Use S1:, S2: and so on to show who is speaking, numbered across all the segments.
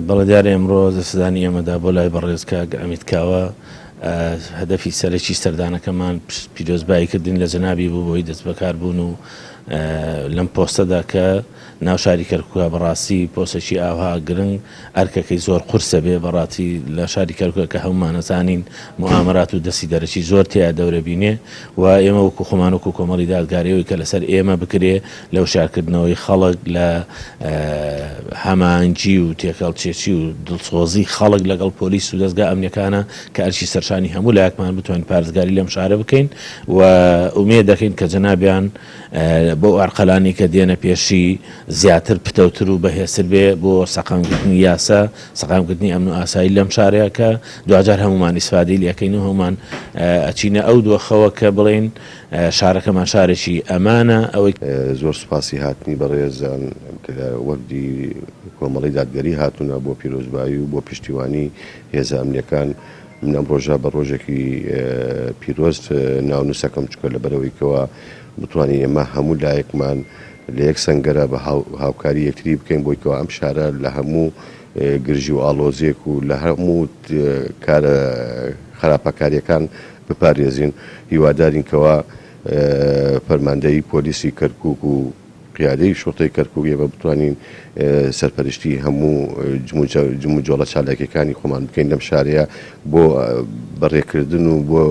S1: بەڵێ دیارە ئێمڕۆ دەسەدانی ئێمەدا بۆ لای بەڕێز کاک عەمید کاوە هەدەفی سەرەکی سەردانەکەمان پیرۆزبایی کردن لە جەنابی بوو بۆی دەست بەکار بوون و لەم پۆستەدا کە ناو شاری کەرکووکە بەڕاستی پۆستێکی ئاوها گرنگ ئەرکەکەی زۆر قورسە بێ بەڕاتی لە شاری کەرکووکە کە هەموومان ئەزانین موئامەرات و دەستی دەرەکی زۆر تیا دەورە بینێ و ئێمە وەکو خۆمان وەکو کۆمەڵی دادگاری ئەوەی کە لەسەر ئێمە بکرێ لە وشیارکردنەوەی خەڵک لە هەماهەنگی و تێکەڵچێکی و دڵسۆزی خەڵک لەگەڵ پۆلیس و دەزگا ئەمنیەکانە کە ئەرکی سەرشانی هەموو لایەکمان بتوانین پارێزگاری لەم شارە بکەین و ئومێد دەکەین کە جەنابیان بەو ئارقەلانی کە دێنە پێشی زیاتر پتەوتر و بەهێزتر بێ بۆ سەقامگرتنی یاسا، سەقامگرتنی ئەمن و ئاسایی لەم شارەیە کە دواجار هەموومان ئیسفادەی لێ ئەکەین و هەموومان ئەچینە ئەو دۆخەوە کە بڵێین شارەکەمان شارێکی ئەمانە، ئەوەی.
S2: زۆر سوپاسی هاتنی بەڕێزان کە لە وەفدی کۆمەڵی دادگەری هاتوونە بۆ پیرۆزبایی و بۆ پشتیوانی هێزە ئەمنیەکان. من ئەم ڕۆژە بە ڕۆژێکی پیرۆز ناونووسەکەم چونکە لەبەرئەوەی کەوا بتوانین ئێمە هەموو لایەکمان لە یەک سەنگەرە بە هاوکاری یەکتری بکەین بۆی کەوا ئەم شارە لە هەموو گرژی و ئاڵۆزیەک و لە هەموو کارە خراپەکاریەکان بپارێزین هیوادارین کەوا فەرماندەیی پۆلیسی کەرکوک و قیادەی شوڕتەی کەرکوک ئێمە بتوانین سەرپەرشتی هەموو جموجۆڵە چالاکیەکانی خۆمان بکەین لەم شارەیە بۆ بەڕێکردن و بۆ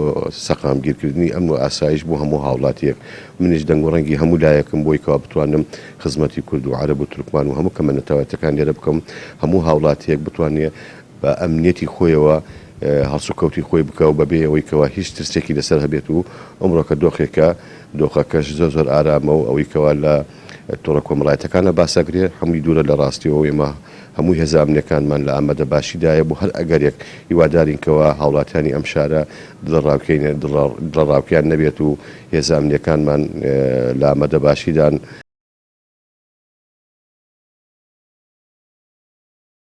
S2: سەقامگیرکردنی ئەمن و ئاسایش بۆ هەموو هاوڵاتیەک منیش دەنگ و ڕەنگی هەموو لایەکم بۆی کەوا بتوانم خزمەتی کورد و عەرەب و تورکمان و هەموو کەمە نەتەوایەتەکان لێرە بکەم هەموو هاوڵاتیەک بتوانێ بە ئەمنیەتی خۆیەوە هەڵسوکەوتی خۆی بکا و بەبێ ئەوەی کەوا هیچ ترسێکی لەسەر هەبێت و ئەمڕۆکە دۆخێکە دۆخەکەش زۆر زۆر ئارامە و ئەوەی کەوا لە تۆڕە کۆمەڵایەتەکانە باس ئەکرێ هەمووی دوورە لە ڕاستیەوە و ئێمە هەموو هێزە ئەمنیەکانمان لە ئامادە باشیدایە بۆ هەر ئەگەرێک هیوادارین کەوا هاوڵاتیانی ئەم شارە دڵەڕاوکێیان نەبێت و هێزە ئەمنیەکانمان لە ئامادە باشیدان.